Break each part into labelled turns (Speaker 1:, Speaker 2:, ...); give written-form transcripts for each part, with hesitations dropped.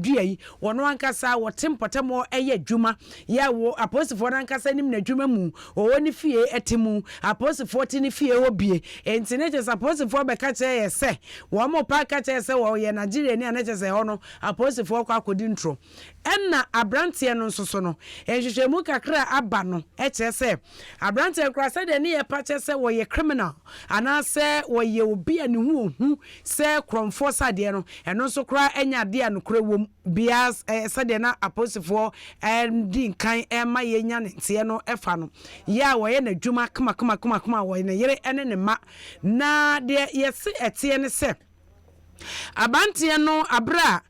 Speaker 1: Dua yi, wɔn ankasa wɔte mpɔtam hɔ yɛ adwuma. Yɛ wɔ apolisifoɔ no ankasa anim n'adwuma mu. Wɔwɔ ne fie te mu. Apolisifoɔ te ne fie hɔ bie. Enti ne kyerɛ sɛ apolisifoɔ bɛka kyerɛ yɛ sɛ wɔn pa ka kyerɛ sɛ wɔyɛ Nigeriani a ne kyerɛ sɛ ɛhɔ no apolisifoɔ kɔ akɔdi ntorɔ. Ɛna abranteɛ no nso so no, nhwehwɛmu kakra a aba no kyerɛ sɛ abranteɛ no koraa sɛdeɛ ne yɛ pa kyerɛ sɛ wɔyɛ criminal anaasɛ wɔyɛ obi a ne ho ɔhu sɛ korɔmfoɔ sɛ adeɛ no, ɛno nso koraa nyɛ adeɛ a nokorɛ wom biara sɛdeɛ na apolisifoɔ di nkan ma yɛnya ne nteɛ no fa no. Yɛ a wɔyɛ n'adwuma kama wɔ ne yere ne ne mma. Na deɛ yɛse ɛteɛ ne sɛ, Abanteɛ no aberɛ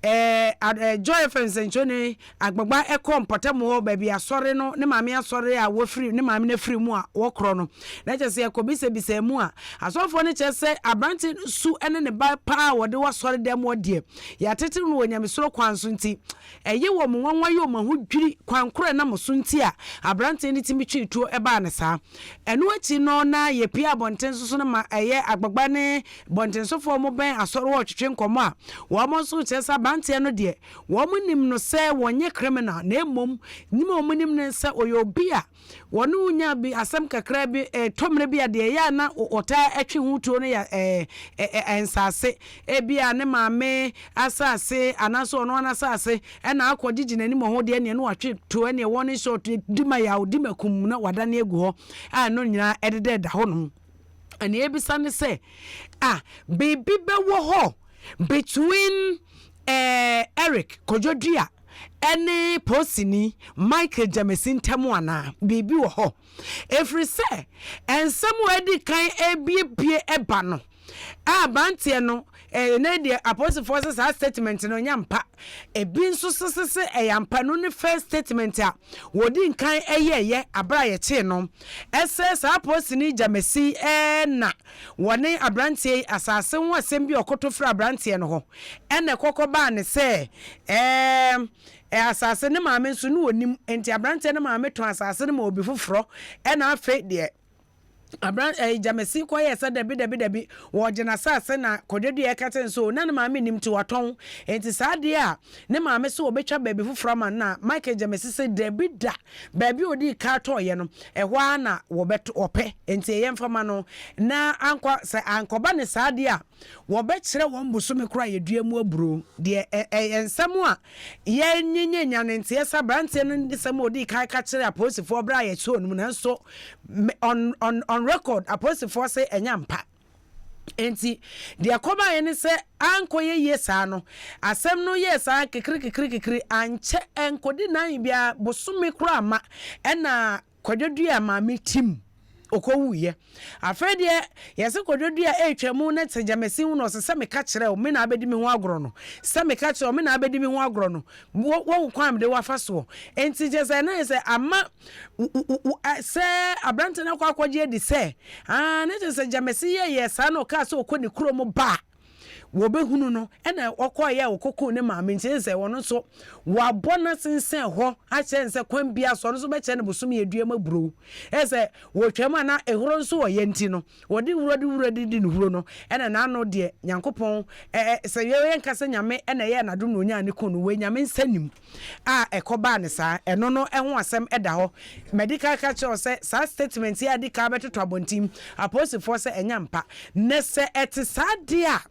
Speaker 1: a Joy FM nsɛnkyerɛni Agbagba kɔɔ mpɔtam hɔ baabi asɔre no ne maame asɔre a wɔfiri ne maame no afiri mu a wɔkorɔ no na kyerɛ sɛ yɛkɔbisabisaa mu a asɔfoɔ no kyerɛ sɛ aberanteɛ no su ne ne ba paa a wɔde wɔ asɔre dɛm hɔ deɛ yɛatete no wɔ nyamesuro kwan so nti ɛyɛ wɔn nwanwa yɛ wɔn ahodwiri kwan korɔ ɛnam so nti a aberanteɛ no tumi twee tuo ɛbaa no saa. Ɛno akyi no na yɛpue abɔnten nso so no ma ɛyɛ Agbagba ne bɔntensofoɔ a wɔbɛn asɔre hɔ retwetwe nkɔmmɔ a wɔn nso kyerɛ sɛ aberanteɛ no deɛ wɔn nim no sɛ wɔnyɛ criminal na mmom nim a wɔn nim no sɛ ɔyɛ obi a wɔne wo nya bi asɛm kakra bi ɛtɔ mmerɛ bi a deɛ ɛyɛ a na ɔtaa twe ho tuo no yɛ ɛɛ ɛɛ nsaase ebi a ne maame asaase anaasɛ ɔno ara n'asaase ɛna akɔ gyegye n'anim wɔ ho deɛ ɛneɛ na watwe tuo ɛneɛ wɔn ne short di ma yaw di ma kum na wadane agu hɔ a ɛno nyinaa ɛdeda ɛda hɔ nom. Nea ebisa ne sɛ, ah, biribi bɛwɔ hɔ between eh, Eric Kojo Dua ne polisini Michael Gyamesi ntam anaa? Biribi wɔ hɔ. Ɛfiri sɛ, nsɛm a adi kan rebiebie ba no, a aberanteɛ no, eh, na deɛ apolisifoɔ sɛ saa statement no nyɛ ampa. Ebi nso so se se ɛyɛ ampa. Ɛno ne first statement a wɔdi nkan yɛeɛ aberɛ a yɛkyee no. Ɛsɛ saa polisini Gyamasi na wɔne aberanteɛ yi asase ho asɛm bi a ɔkoto frɛɛ aberanteɛ no hɔ ɛna ɛkɔkɔ baa ne sɛ ɛɛ asase ne maame nso ne ɔnim nti aberanteɛ no maame tɔn asase no ma obi foforɔ ɛna afei deɛ Abran ɛɛ Gyamasi kɔyɛɛ sɛ dabi dabi dabi, wɔregye n'asase na Kwadwo deɛ ɛka kyerɛ no sɛ o na ne maame nnim nti watɔn. Enti saa adeɛ a ne maame sɛ wɔbɛtwa baabi foforɔ ama no na Michael Gyamasi sɛ dabi da, baabi a ɔdii kan tɔeɛ no, ɛhɔ ara na wɔbɛto wɔpɛ, enti ɛyɛ mfa ma no. Na ankɔ sɛ ankɔba no saa deɛ a, Wɔbɛkyerɛ wɔn bosome koro a yɛdua mu aburoo. Deɛ ɛ, ɛyɛ nsɛm a yɛnyanya no nteɛ sɛ aberanteɛ no nsɛm a ɔdii kan ka kyerɛɛ apolisifoɔ berɛ a yɛsɔɔ no mu, nanso on, on, on record, apolisifoɔ se ɛnyɛ ampa. Enti, deɛ ɛkɔbaeɛ ne sɛ ankɔyɛ yie saa no, asɛm no yɛɛ saa kekere-kekere-kekere, ankyɛ, ɛnkɔdi nnan biara, bosome koraa amma, ɛna Kwadwo dua maame tim ɔkɔwuiɛ. Afei deɛ yɛse kwadwo dua ɛretwa mu na sɛ gyamasi hu no ɔse sɛ meka kyerɛ wo me na abɛdi me ho agorɔ no sɛ meka kyerɛ wo me na abɛdi me ho agorɔ no woahu kwan a mede wo afa soɔ nti kyerɛ sɛ na yɛ sɛ ama sɛ aberante no akɔ akɔgye adi sɛ aa na kyerɛ sɛ gyamasi yɛyɛ saa na ɔkaa sɛ ɔkɔ ne kurom ba a wɔbɛhunu no ɛna ɔkɔeɛ a ɔkɔkuu ne maame nti sɛ ɔno nso wɔabɔ no asensɛn hɔ akyerɛ no sɛ kwan biara so ɔno nso bɛkyerɛ no bosome aduam aburow ɛyɛ sɛ wɔtwam a na ehuro nso wɔ yɛ nti no wɔde wuro de wuro de di ne huro no ɛna n'ano deɛ Nyankopɔn ɛɛ sɛ yɛnka sɛ Nyame ɛna ɛyɛɛ n'adom na onyaa ne kun no wei Nyame nsa nim a ɛkɔbaa no saa, ɛno no ho asɛm da hɔ. Madi kan aka akyerɛ wo sɛ saa statement yi a adi kan abɛtoto abɔnten, apolisifoɔ sɛ ɛnyɛ ampa. Na sɛ ɛte saa deɛ a,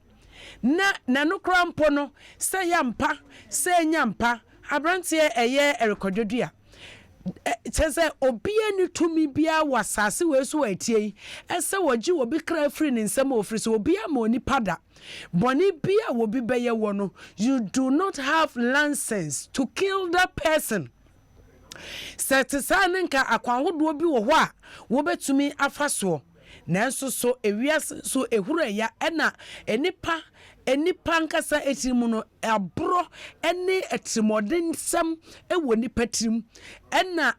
Speaker 1: na na ɛno koraa mpo no, sɛ ɛyɛ ampa, sɛ ɛnyɛ ampa, aberanteɛ ɛyɛ Eric Kwadwo Duah. Kyerɛ sɛ obiara nni tumi biara wɔ asase wei so a ɛteɛ yi sɛ wɔgye obi kra firi ne nsam a ɔfiri sɛ obiara ma onipa da. Bɔne bi a obi bɛyɛ wɔ no, you do not have license to kill that person. Sɛ ɛte saa ne nka akwan hodoɔ bi wɔ hɔ a wobɛtumi afa soɔ. Nanso so ewiase nso ehuru ɛya ɛna nnipa nnipa ankasa tiri mu no aborɔ ne atirimuɔdensɛm wɔ nnipa tirim ɛna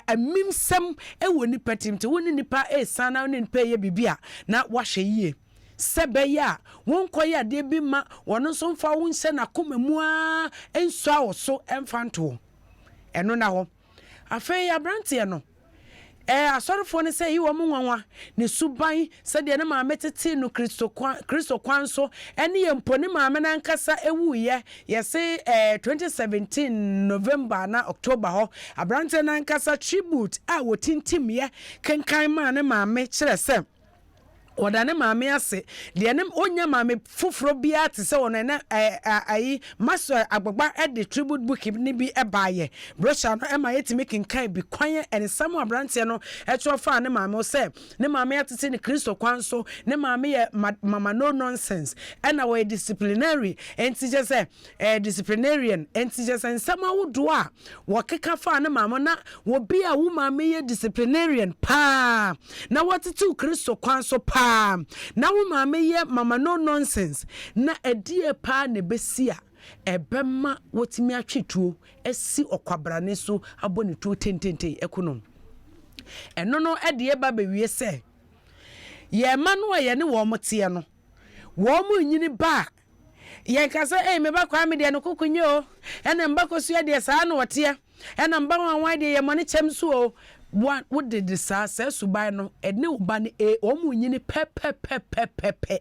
Speaker 1: amimsɛm wɔ nnipa tirim nti wo ne nnipa resan na wo ne nnipa reyɛ biribi a na woahwɛ yie sɛ bɛyɛ a wonkɔyɛ adeɛ bi ma wɔn nso mfa wo nhyɛ n'akoma mu ara nsua wo so mfa nto ɛno na hɔ. Afei aberanteɛ no. Ɛɛ, asɔrefoɔ no sɛ ɛyi wɔn nwanwa, ne suban, sɛdeɛ ne maame tetee no Kristo kwan, Kristo kwan so, ɛne yɛ mpo ne maame no ankasa wuiɛ, yɛse ɛɛ 2017 November anaa October hɔ, aberanteɛ no ankasa tribute a wɔtintimyɛ kenkan maa ne maame kyerɛ sɛ, Ɔda ne maame ase. Deɛ ne ɔnnya maame foforɔ biara te sɛ ɔno. Ɛnɛ ɛɛ ayi Maxwell Agbagba de tribute book no bi baeɛ. Brochure no ma yɛtumi kenkan bi kwan nsɛm a aberanteɛ no twerɛ faa ne maame ho sɛ ne maame atete no Kristo kwan so, ne maame yɛ mama no nonsense, ɛna ɔyɛ disciplinary, enti kyerɛ sɛ ɛyɛ disciplinarian nti kyerɛ sɛ nsɛm ahodoɔ a wɔkeka faa ne maame na obi a wo maame yɛ disciplinarian paa na wɔtetew Kristo kwan so paa na wo maame yɛ mama no nonsense na ɛdeɛ paa na ɛbɛsi a ɛbɛma wɔtumi atwe tuo asi ɔkwabrane so abɔ ne tuo tententen ɛko no ɛno no ɛdeɛ ba bɛwie sɛ yɛn mma no a yɛne wɔn teɛ no wɔn nyini ba a Yɛnka sɛ, Ei, me ba Kwame deɛ ne koko nye o, ɛna me ba Kosua deɛ saa na ɔteɛ, ɛna me ba Wanwan deɛ yɛmmɔ ne kyɛm so o. Wa, wode de saa, saa suban no, ɛne wo ba no, e, wɔn nyini pɛpɛpɛpɛpɛ.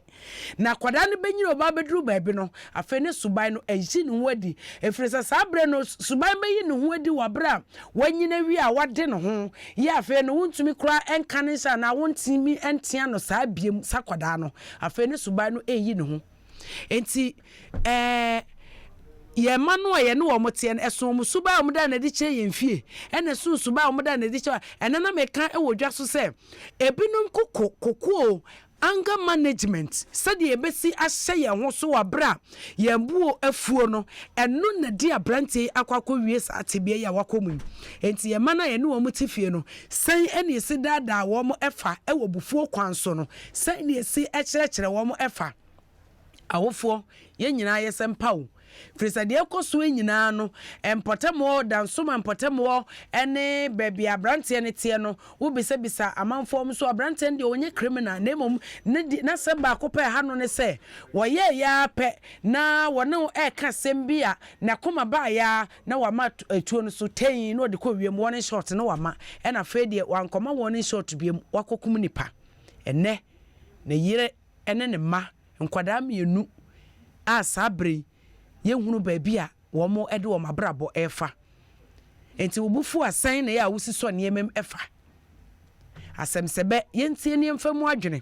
Speaker 1: Na akwadaa no bɛnyini ɔba bɛduru baabi no, afei ne suban no ayi ne ho adi. Ɛfiri sɛ saa berɛ no, suban bɛyi ne ho adi wɔ berɛ a wanyini awie a wade ne ho. Yɛ afei no, wontumi koraa nka ne nhyɛ anaa wontumi ntea no saa biom, saa akwadaa no. Afei ne suban no reyi ne ho. Enti, ɛɛ, yɛn mma no a yɛne wɔn teɛ no, ɛso wɔn suban a wɔda no adi kyerɛ yɛn fie, ɛna ɛso suban a wɔda no adi kyerɛ. Ɛno na meka wɔ dwa so sɛ, ebinom koko koko anger management, sɛdeɛ yɛbɛsi ahyɛ yɛn ho so wɔ berɛ a yɛn bo afuo no, ɛno na di aberanteɛ yi akɔ akɔwie saa tebea yi a wakɔ mu yi. Enti yɛn mma no a yɛne wɔn te fie no, sɛn na yɛsi daadaa wɔn fa wɔ abufuo kwan so no, sɛn na yɛsi kyerɛkyerɛ wɔn fa? Awofoɔ, yɛn nyinaa yɛsɛ mpa o. Firi sɛ deɛ ɛkɔ soɔ yi nyinaa no, mpɔtam hɔ, Dansoma mpɔtam hɔ ne baabi a aberanteɛ no teɛ no, wobisabisa amanfoɔ nso, aberanteɛ no deɛ ɔnyɛ criminal, na mmom ne deɛ, n'asɛm baako pɛ a ɛha no ne sɛ, wɔyɛeɛ ara pɛ na wɔne wo reka asɛm bi a n'akoma baeɛ ara na wama tuo no so tɛnn na ɔde kɔ wiem, warning shot na wama, ɛna afei deɛ wankɔma warning shot biom, wakɔkum nipa. Ɛnnɛ, ne yere ne ne mma nkwadaa mmienu a saa berɛ yi yɛnhunu baabi a wɔde wɔn abrabɔ refa. Enti wo bo fu a sɛn na ɛyɛ a wosi sɔ nneɛma mu fa? Asɛm sɛ bɛ, yɛntie ne yɛmfa mu adwene.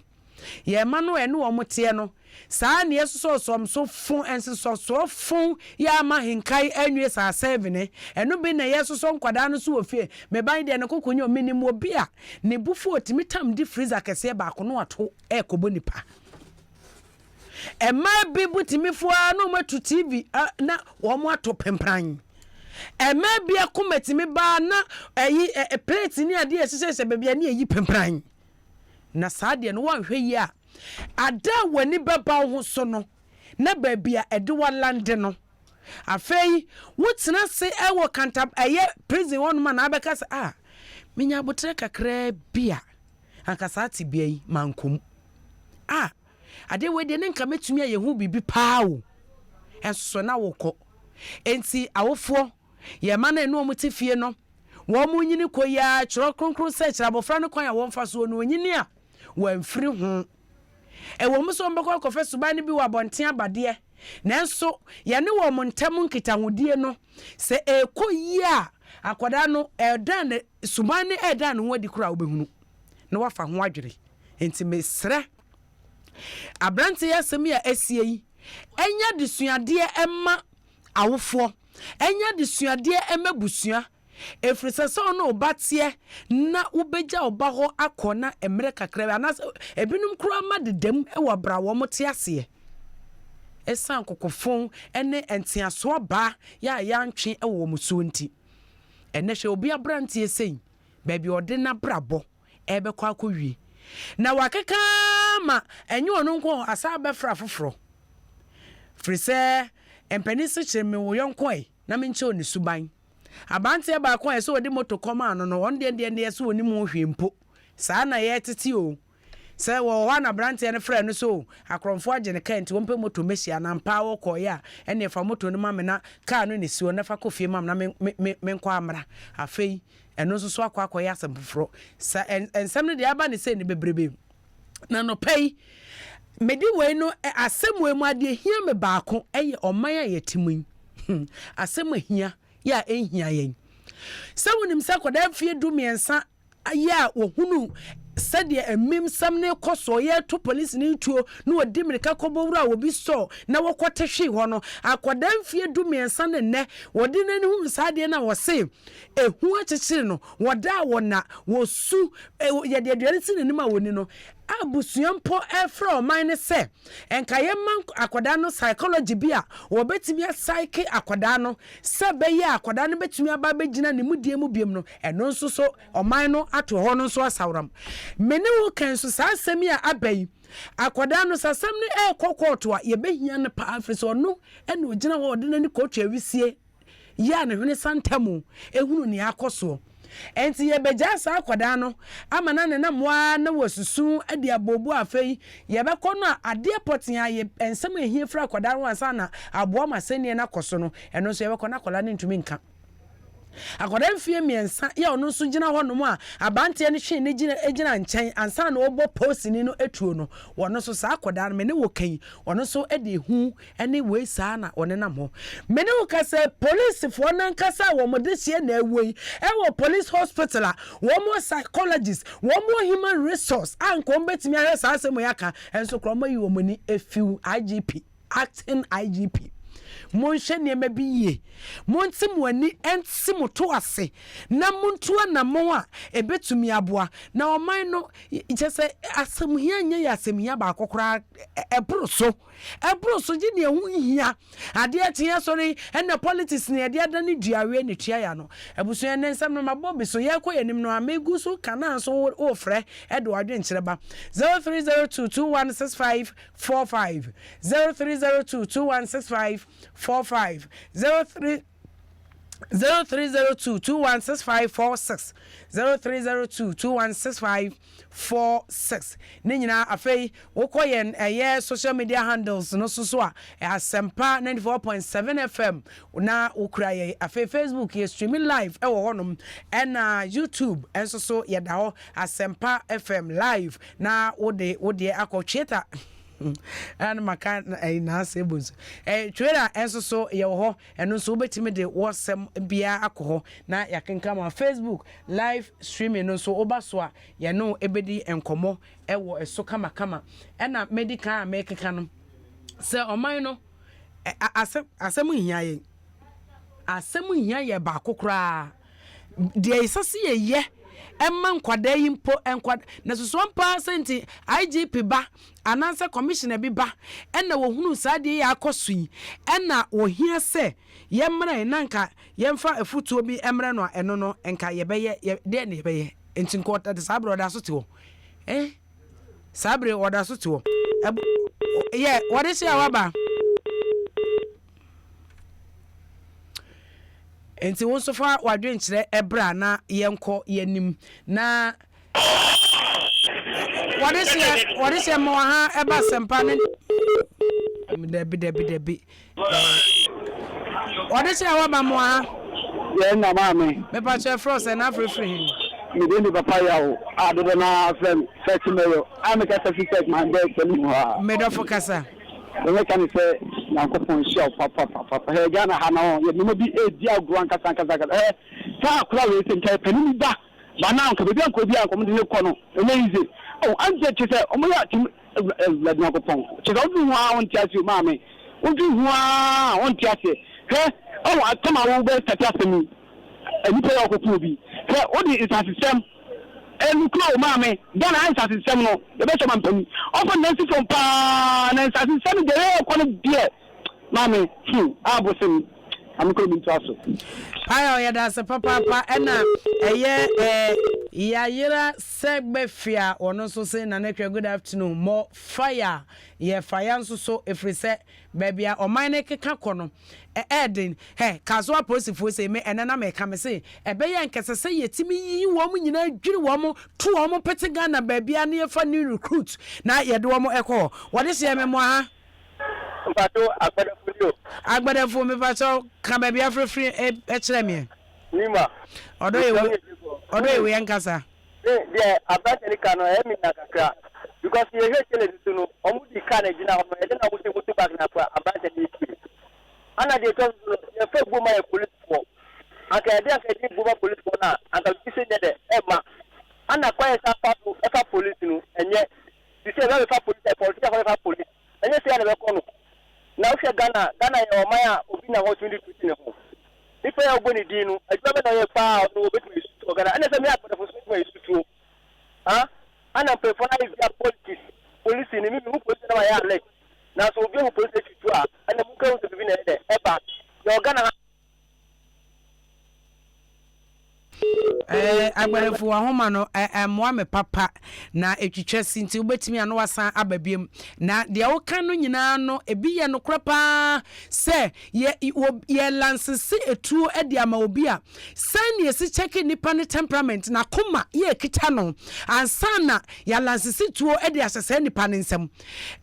Speaker 1: Yɛn mma no a ɛne wɔn teɛ no, saa na yɛsosɔsosɔ so fo, nsosɔsoɔ fo yɛ ama ahenkae anwie saa sɛvene. Ɛno bi na yɛsosɔ nkwadaa no so wɔ fie. Me ba yi deɛ ne koko nyɛ o, menim obi a ne bo fu a ɔtumi tam di freezer kɛseɛ baako na wato rekɔbɔ nipa. Mmaa bi bo tumi fu ara na wɔatu TV na wɔato pempran. Mmaa bi akoma tumi ba na ɛyi plate ne adeɛ ɛhyehyɛhyɛ baabi a ne ɛyi pempran. Na saa deɛ no wɔnhwɛ yie a, ada a w'ani bɛba wo ho so no na baabi a ɛde walande no. Afei wotena ase wɔ kanta ɛyɛ prison hɔnom a na abɛka sɛ ah menya aboterɛ kakraa bi a anka saa tebea yi mankɔ mu. Ah, adeɛ wei deɛ ne nka mɛtumi ayɛ ho biribi paa o. Ɛnso na wokɔ. Enti awofoɔ, yɛn mma no a ɛne wɔn te fie no, wɔn nyini kɔ yi ara, Twerɛ Kronkron sɛ, kyerɛ abɔfra no kwan a wɔmfa soɔ na ɔnyini a, wamfiri ho. Ɛwɔ mu sɛ wɔbɛkɔ akɔfa suban no bi wɔ abɔnten aba deɛ, nanso yɛne wɔn ntam nkitahodie no, sɛ ɛrekɔ yie a, akwadaa no, ɛredan ne, suban no ɛredan ne ho adi koraa a wobɛhunu na wafa ho adwene. Enti mesrɛ, aberanteɛ yi asɛm yi a asie yi, ɛnyɛ adesuadeɛ mma awofoɔ, ɛnyɛ adesuadeɛ mma abusua, ɛfiri sɛ sɛ wo ne wo ba teɛ na wobɛgya wo ba hɔ akɔ na mmerɛ kakra bi anaasɛ ebinom koraa ma dedam wɔ berɛ a wɔn te aseɛ ɛsiane kokofon ne nteasoɔ baa yɛ a yɛantwe wɔ wɔn soɔ nti. Ɛnɛ hwɛ obi aberanteɛ sei, baabi a ɔde n'abrabɔ ɛrebɛkɔ akɔwie. Na wakeka ara ma ɛnyɛ ɔno nko o, asan abɛfrɛ afoforɔ. Firi sɛ mpanin se kyere me wo yɔnko ɛ, na menkyerɛ wo ne suban. Aberanteɛ baako a ɛsɛ ɔde moto kɔmaa no no, ɔno deɛ deɛ deɛ sɛ ɔnim ho hwee mpo. Saa na yɛretete o. Sɛ wɔwɔ hɔ a na aberanteɛ no frɛɛ no sɛ o, akorɔmfoɔ agye ne kaa nti wɔmpɛ moto mmɛhyia no. Ampa ara wɔkɔeɛ a, ɛnneɛ fa moto no ma me na kaa no na ɛsi hɔ na fa kɔ fie ma me na me, me, me, menkɔ ammra. Afei, ɛno nso so akɔ akɔyɛ asɛm foforɔ. Sa ɛ, nsɛm no deɛ aba ne sei no bebrebe. Na anɔpa yi, mede wei no, asɛm wei mu adeɛ hia me baako yɛ ɔman a yɛte mu yi. Hmm, asɛm a hia yɛ a ɛnhia yɛn. Sɛ wonim sɛ akwadaa mfeɛ 13 yɛ a wɔhunu sɛdeɛ amimsɛm no rekɔ soɔ, yɛreto polisini tuo na wɔdi mmirika kɔbɔ wura obi sɔɔ na wɔkɔte hwee hɔ no, akwadaa mfeɛ 13 ne nnɛ wɔde n'ani hunu saa adeɛ no a wɔse ehu akyekyere no, wɔda a wɔna, wɔsu, yɛde aduane si n'anim a wɔni no. Abusua mpo refrɛ ɔman no sɛ nka yɛmma akwadaa no psychology bi a wɔbɛtumi asaeke akwadaa no sɛ ɛbɛyɛ a akwadaa no bɛtumi aba abɛgyina ne mudie mu biom no, ɛno nso so ɔman no ato hɔ no nso asaworam. Me ne wo ka nso saa asɛm yi a aba yi, akwadaa no sɛ asɛm no ɛrekɔ kɔɔto a yɛbɛhia no paa firi sɛ ɔno na ɔgyina hɔ a ɔde n'ani kɔtwa awisie yɛ a ne hwene sa ntam hunu nea akɔ soɔ. Enti yɛbɛgyaa saa akwadaa no ama no anenam hɔ ara na wasusu de aboobo a afei yɛbɛkɔ no a adeɛ pɔtee a yɛ nsɛm a ɛhia firi akwadaa no hɔ ansa na aboa ma asɛnniɛ no akɔ so no, ɛno nso yɛbɛkɔ na akwadaa no ntumi nka. Akwadaa mfeɛ mmiɛnsa yɛ ɔno nso gyina hɔnom a abanteɛ no hwee ne gyina gyina nkyɛn ansa na ɔrebɔ polisini no tuo no, ɔno nso saa akwadaa no me ne wo ka yi, ɔno nso de ehu ne wei saa na wɔnenam hɔ. Me ne wo ka sɛ polisifoɔ no ankasa a wɔn dehyeɛ na awuo yi wɔ police hospital a wɔn wɔ psychologist, wɔn wɔ human resource a nka wɔn bɛtumi ahwɛ saa asɛm wei aka, nso koraa wɔn ayi wɔn ani afiw IGP, acting IGP. Monhwɛ nneɛma bi yie. Monte mo ani nsi mo to ase na montu anammɔn a ɛbɛtumi aboa na ɔman no, kyerɛ sɛ asɛmhia nyɛ yɛ asɛmhia baako koraa, ɛboro so. Ɛboro so gye nea ɛho nhia. Adeɛ kye asɔre yi ɛna politics na yɛde adane duaweɛ na ɛtua yɛn ano. Abusua ɛnɛ nsɛm no mabɔ bi so yɛrekɔ yɛn anim no a megu so ka na nso worefrɛ de w'adwenkyerɛ ba 0302 216545 0302 216545 03 0302 216546 0302 216546 ne nyinaa afei wokɔ yɛn ɛyɛ social media handles no so so a Asɛmpa 94.7 FM na wokura yɛn afei Facebook yɛ streaming live ɛwɔ hɔnom ɛna YouTube nso so yɛda hɔ Asɛmpa FM live na wode wodeɛ akɔ Twitter ɛna maka ɛyi naasɛ ebu nso ɛɛ Twitter nso so yɛwɔ hɔ Ɛno nso wobɛtumi de w'asɛm biara akɔ hɔ na yɛakenkan ma wo. Facebook live streaming no nso woba so a, yɛne wo bɛdi nkɔmmɔ wɔ ɛso kamakama. Ɛna medi kan a merekeka no sɛ ɔman no asɛm asɛm nhia yɛn. Asɛm nhia yɛn baako koraa. Deɛ ɛsɛ sɛ yɛyɛ ɛma nkwadaa yi mpo nkwa na susuam paa sɛ nti IGP ba anaasɛ commissioner bi ba ɛna wɔhunu saa adeɛ yi a akɔ so yi ɛna wɔhia sɛ yɛmmrɛ na nka yɛmfa afutuo bi mmrɛ no a ɛno no nka yɛbɛyɛ yɛ deɛ na yɛbɛyɛ nti nka ɔda saa berɛ ɔda so te hɔ eh saa berɛ ɔda so te hɔ yɛ wɔde hyɛ a waba. Enti wo nso fa w'adwenkyerɛ bra na yɛnkɔ yɛn anim. Na wɔde hyɛ wɔde hyɛ ma ha ɛba sɛmpa ne dabi dabi dabi wɔde hyɛ waba mo ha.
Speaker 2: Yɛn na maame.
Speaker 1: Mepa kyɛ frɛ sɛ na afirifiri hin.
Speaker 2: Mede ne papa yaw a dodo na afrɛ me fɛs mɛyɔ a mekasa fi sɛ man dɛ sɛ mu hɔ a.
Speaker 1: Medɔfo kasa.
Speaker 2: Deɛ mɛka ne sɛ Nyankopɔn nhyira wo papapapapa. Hɛ Ghana ha no yɛ nneɛma bi ɛredi agorɔ ankasa ankasa ankasa. Hɛ saa akora wei sɛ nka yɛ panin bi ba ba now nka baabi a nka obi a nka wɔde ne kɔ no ɛnyɛ easy. Oh ankyɛ kyɛ sɛ wɔn yɛ atim Awurade Nyankopɔn kyɛ sɛ wodwen ho ara wonte aseɛ o maame wodwen ho ara wonte aseɛ. Hwɛ oh atam a wobɛ starte asɛm yi nnipa yi a wɔkɔku obi hwɛ wode nsasesɛm Ɛnokorɛ o maame, Ghana ha nsasesɛm no yɛbɛhyɛ ɔmanpanin ɔmfa ne nan nsi fam paa na nsasesɛm no deɛ yɛrekɔ no deɛ maame hmm abosem. Amekɔ mi ntoa so.
Speaker 1: Payɔ, yɛda ase papaapa. Ɛna ɛyɛ Yayera Sɛgbɛfia, ɔno nso se, "Nana Akua, good afternoon, more fire." Yɛ fire nso so, ɛfiri sɛ baabi a ɔman no keka kɔ no ɛɛden hɛ kaso. Apolisifoɔ sɛ me ɛnɛ na mɛka me se ɛbɛyɛ nkɛsɛ sɛ yɛtumi yiyi wɔn nyinaa, dwiri wɔn to wɔn pete Ghana baabi a ne yɛfa new recruit na yɛde wɔn ɛkɔ hɔ. Wɔde hyɛ me mmoa ha.
Speaker 3: Mpato, Agbadafo ni o.
Speaker 1: Agbadafo, mepakyɛw, ka baabi afirifiri ɛkyerɛ meɛ.
Speaker 3: Nima.
Speaker 1: Ɔdɔ yɛ wo, ɔdɔ yɛ wo, yɛn kasa.
Speaker 3: Ne deɛ aberante ne ka no ɛyɛ mi nya kakra, because yɛhwɛ challenge so no, ɔmo di car na gyina hɔ no, yɛde na ɔmo sɛ motorbike na akɔ aberante ne etwie. Ana deɛ ɛtɔ so no, yɛfɛ bu ma yɛ polisifoɔ, anka yɛde anka yɛde bu ma polisifoɔ no a, anka bibi sɛ nyɛ dɛ ɛma ana kwan yɛ sa fa so ɛfa polisi no ɛnyɛ sisi ɛbɛ bɛfa polisi, polisi akɔ bɛfa polisi, ɛnyɛ sɛ yɛ na bɛkɔ no. Na wohwɛ Ghana, Ghana yɛ ɔman a obi na hɔ tumi de tuti ne ho. Nipa yɛ ɔbɔ ne din no, adwuma bɛ na ɔyɛ paa, ɔno obetumi esu tuo Ghana, ɛna sɛ mi Agbadafo so betumi esu tuo ha. Ana mpanyinfoɔ no ayɛ via politics, polisi ni mi mi hu polisi na ma yɛ alert, nanso obi ehu polisi etwi tuo a, ɛna mu nka hu sɛ bibi na ɛyɛ dɛ ɛba yɛ wɔ Ghana ha.
Speaker 1: Agbadafo, ahoma no ɛmmoa me papa na ɛtwitwa si, nti wobɛtumi a na wasan aba biom. Na deɛ woka no nyinaa no, ebi yɛ nokorɛ paa sɛ yɛ license etuo de ama obi a, sɛn ne yɛsi kyɛke nipa ne temperament n'akoma yɛ kita no ansa na yɛ license tuo de ahyɛ saa nipa ne nsam.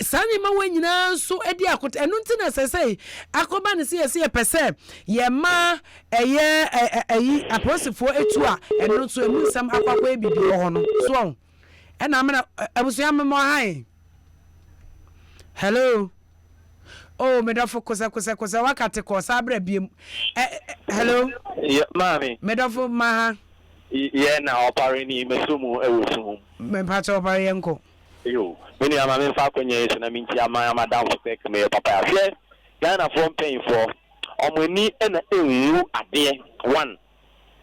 Speaker 1: Saa nneɛma wɔ nyinaa nso de akota ɛno nti na sɛ akɔba ne sɛ yɛsɛ yɛpɛ sɛ yɛma ɛyɛ ɛyi apolisifoɔ etu a, ɛno nso emu nsɛm akɔ akɔyɛ biribi wɔ hɔ no so. Ɛna amena abusua mmɛmɔ han. Hello, oh, medɔfo, kosɛ kosɛ kosɛ waka te kɔ saa abira biem. ɛ ɛ hello.
Speaker 4: Yɛ maame.
Speaker 1: Medɔfo, ma ha.
Speaker 4: Yɛ na Ɔpare ni meso mu ɛwɔ sum.
Speaker 1: Mepakyɛ, Ɔpare, yɛn kɔ.
Speaker 4: Yo, me nua, ma memfa akɔnya yi so na menkyia aman amadamfo sɛ kmeyɛ papa. Ahwɛ, Ghanafoɔ mpanyinfoɔ, ɔmo ani na ɛnwu adeɛ one,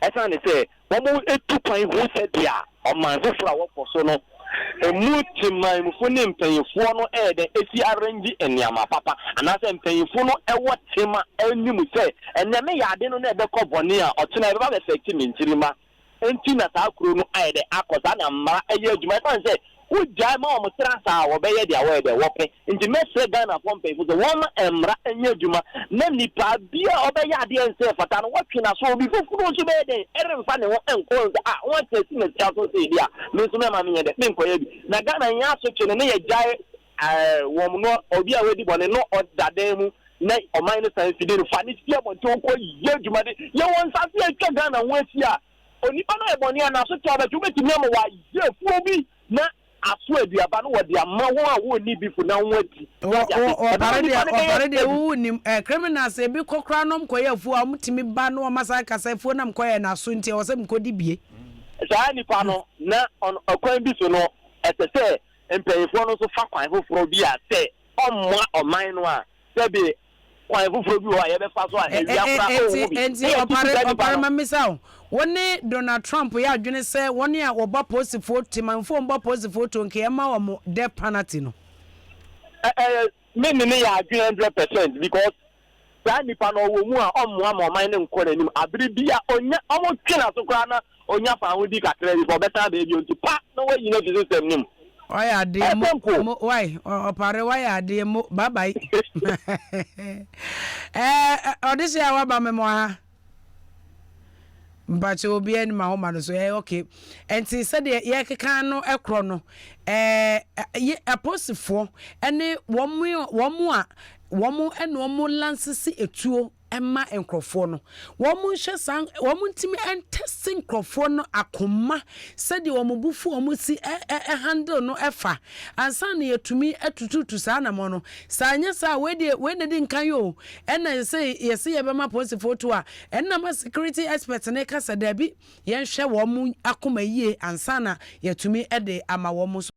Speaker 4: ɛsiane sɛ wɔn etu kwan hu sɛdeɛ ɔman foforɔ a wɔkɔ so no emu temanmufo ne mpanyinfoɔ no ɛyɛ dɛ esi arrange nneɛma papa, anaasɛ mpanyinfo no ɛwɔ tema anim sɛ ɛnɛ meyɛ ade no na ɛbɛkɔ bɔne a, ɔkyena ɛbɛba bɛfɛkye me nkyirima. Nti na saa kuro no ayɛ dɛ akɔ saa na mmara ɛyɛ adwuma, ɛsiane sɛ wogyae ma wɔn tra saa a, wɔbɛyɛ deɛ wɔyɛ dɛ wɔpɛ. Nti mɛsrɛ Ghanafoɔ mpanyinfo sɛ wɔma mmara nyɛ adwuma na nipa bi a ɔbɛyɛ adeɛ nsɛ fata no, wɔtwe n'aso. Obi foforɔ nso bɛyɛ dɛn ɛremfa ne ho nkɔ sɛ a wɔn atena si mɛsi aso sɛ ebi a me nso mɛma menyɛ dɛ menkɔyɛ bi. Na Ghana nyɛ asotwe no ne yɛgyae wɔn no, obi a wadi bɔne no ɔda dan mu na ɔman no san fidi no fa ne si abɔnten kɔ yɛ adwuma de yɛwɔ nsase a atwa Ghana ho ahyia a, onipa no ayɛ bɔne a, n'asotwe a ɔbɛtwe, wobɛtumi ama wayɛ afuo bi na aso aduaba no wɔde ama wɔn a wɔnni bi fo na wɔn adi.
Speaker 1: Ɔpare deɛ, ɔpare deɛ, wowu nim criminals ebi kɔ koraa nom kɔyɛ afuo a, wɔn ba no, wɔn asa kasa afuo nam kɔyɛ n'aso, nti ɛwɔ sɛ nkɔdi bie.
Speaker 4: Saa nipa no na ɔkwan bi so no, ɛsɛ sɛ mpanyinfoɔ no nso fa kwan foforɔ bi a sɛ ɔmmoa ɔman no a, sɛbi kwan foforɔ bi wɔ hɔ a yɛbɛfa so a ewia kora ɔwɔ bi.
Speaker 1: Nti Ɔpare, Ɔpare, ma misa o, wɔn ne Donald Trump yɛ adwene sɛ wɔn a wɔbɔ apolisifoɔ, temanfoɔ mbɔ apolisifoɔ to nka ɛma wɔn death penalty no?
Speaker 4: Ɛ ɛ me ne yɛ adwene 100%, because saa nipa no ɔwɔ mu a, ɔmmoa ma ɔman ne nkɔ n'anim. Abere bi a onya ɔmo twe n'aso koraa na onya fa ahodi kakra bi fɔ, ɔbɛsan baabi nti pa na wayi no afi system no mu.
Speaker 1: Wayɛ adeɛ mo mo wai. Ɔpare, wayɛ adeɛ mo. Bye bye. Ɛɛ ɔde hyɛ a waba mɛmɔ ha. Mpakyɛ, obi anim ahoma no so. Okay, nti sɛdeɛ yɛkeka no ɛkorɔ no, yɛ apolisifoɔ ɛne wɔn a wɔn ɛna wɔn license etuo ɛma nkurɔfoɔ no, wɔn nhwɛ saa, wɔn ntumi ntɛsi nkurɔfoɔ no akoma, sɛdeɛ wɔn bufu wɔn si ɛ ɛ ɛhandle no ɛfa ansa na yɛtumi atututu saa anamɔ no. Saa nyɛ saa, wei deɛ, wei na di nkan yi o, ɛna yɛsɛ yɛbɛma apolisifoɔ to a, ɛnna ma security expert ne kasa daabi, yɛnhwɛ wɔn akoma yie ansa na yɛtumi ɛde ama wɔn so.